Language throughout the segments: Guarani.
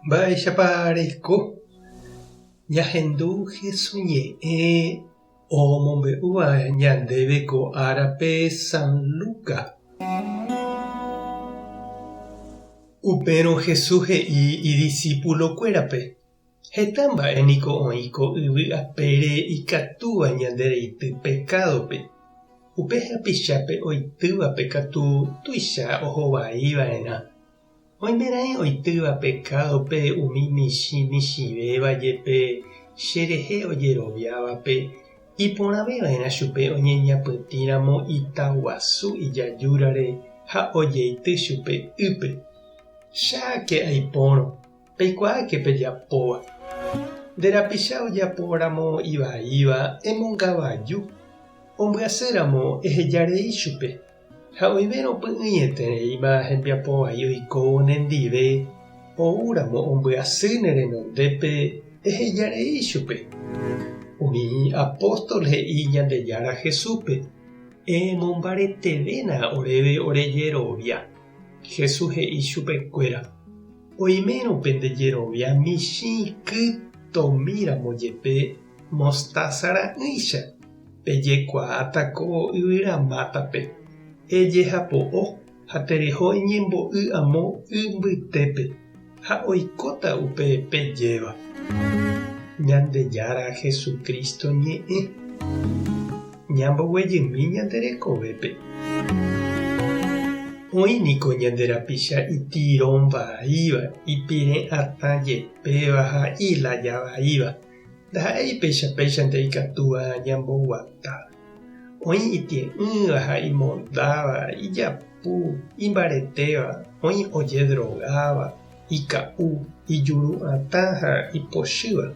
Mba'éichapa reiko? Ñahendu Hesu ñe'ẽ omombe'úva ñandéve ko árape San Lucas. Upérõ Jesús he'i idisípulokuérape, Heta mba'e niko oĩ ko yvy apére ikatúva ñande reity pekádope. Upe hapichápe oitývape katu tuicha oho vai va'erã. Oimeraẽ oitýva pekádope umi michĩ michĩvéva jepe che rehe ojeroviávape, iporãve va'erã chupe oñeñapytĩ ramo ita guasu ijajúrare ha ojeity chupe ýpe. Cháke aipórõ! Peikuaáke pejapóva. Nde rapicha ojapo ramo ivaíva emongavaju, ombyasy ramo eheja rei chupe, ha oimérõ py'ỹietereíma hembiapo vai oikóvo nendive, ou ramo ombyasy ne renondépe eheja rei chupe. Umi apóstol he'i Ñandejára Jesúspe, Emombaretevéna oréve ore jerovia. Jesús he'i chupekuéra, Oimérõ pende jerovia michĩ kytomi ramo jepe mostaza ra'ỹicha, pejekuaáta ko yvyramátape, ejehapo'o ha tereho eñembo'y amo y mbytépe, ha oikóta upe pejéva. Ñandejára Jesucristo ñe'ẽ. Ñamboguejymi ñande rekovépe. Oĩ niko ñande rapicha itirón vaíva, ipire'atã jepéva ha ilája vaíva, ndaha'éi péicha péichante ikatúva ñamboguata. Oĩ itie'ỹva ha imondáva, ijapu, imbaretéva, oĩ ojedrogáva, ika'u, ijuru'atã ha ipochýva.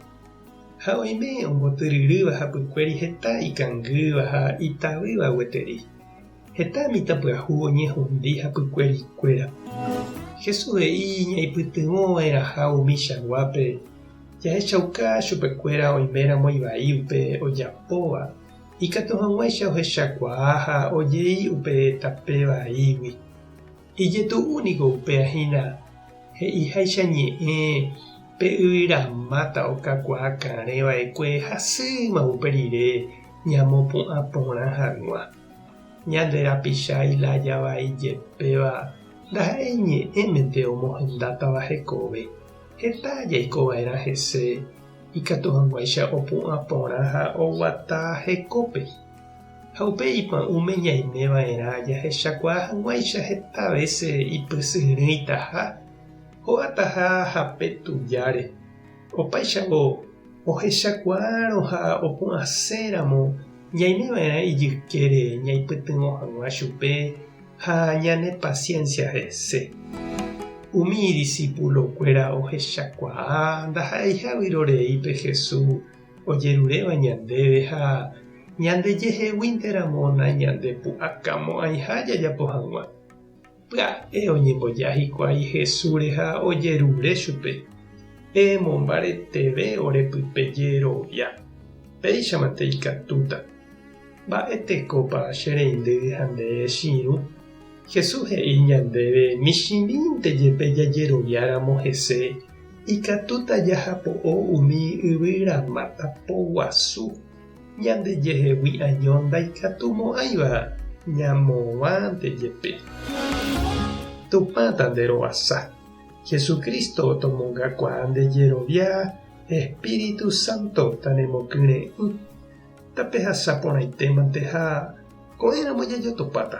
Ha oime ombotyryrýva hapykuéri heta ikangýva ha itavýva gueteri. Heta mitãpyahu oñehundi hapykuerikuéra. Jesús he'i ñaipytyvõ va'erãha umichaguápe jahechauka chupekuéra oiméramo ivai upe ojapóva, ikatu hag̃uáicha ohechakuaa ha ojei upe tape vaígui. Ijetu'u niko upéva hína he'iháicha ñe'ẽ pe yvyramáta okakuaa karẽ va'ekue hasýma upe rire ñamopu'ã porã hag̃ua. Ñande rapicha ilája vai jepéva ndaha'éi ñe'ẽmente omohendátava hekove, heta jaiko va'erã hese ikatu hag̃uáicha opu'ã porã ha oguata hekópe. Ha upe ipa'ũme ñaime va'erã jahechakuaa hag̃uáicha heta vése ipysyrỹitaha, ho'ataha hape tujáre. Opáichavo, ohechakuaárõ ha opu'ãséramo ñaime va'erã ijykére ñaipytyvõ hag̃ua chupe ha ñanepasiénsia hese. Umi idisipulokuéra ohechakuaa ndaha'eiha vyrorei pe Jesús ojeruréva ñandéve ha ñandejeheguínte ramo nañandepu'akamo'ãiha jajapo hag̃ua. Pya'e oñemboja hikuái Jesúsre ha ojerure chupe, Emombareteve ore pype jerovia, péichamante ikatúta. Mba'e tekópa che reindy ha nde che irũ? Jesús he'i ñandéve michĩmínte jepe jajeroviáramo hese ikatúta jahapo'o umi yvyramáta poguasu ñandejehegui año ndaikatumo'ãiva ñamovãnte jepe. Tupã tanderovasa. Jesucristo tomongakuaa nde jerovia, Espíritu Santo tanemokyre'ỹ. Tapehasa porãitémante ha ko'ẽramo jajotopáta.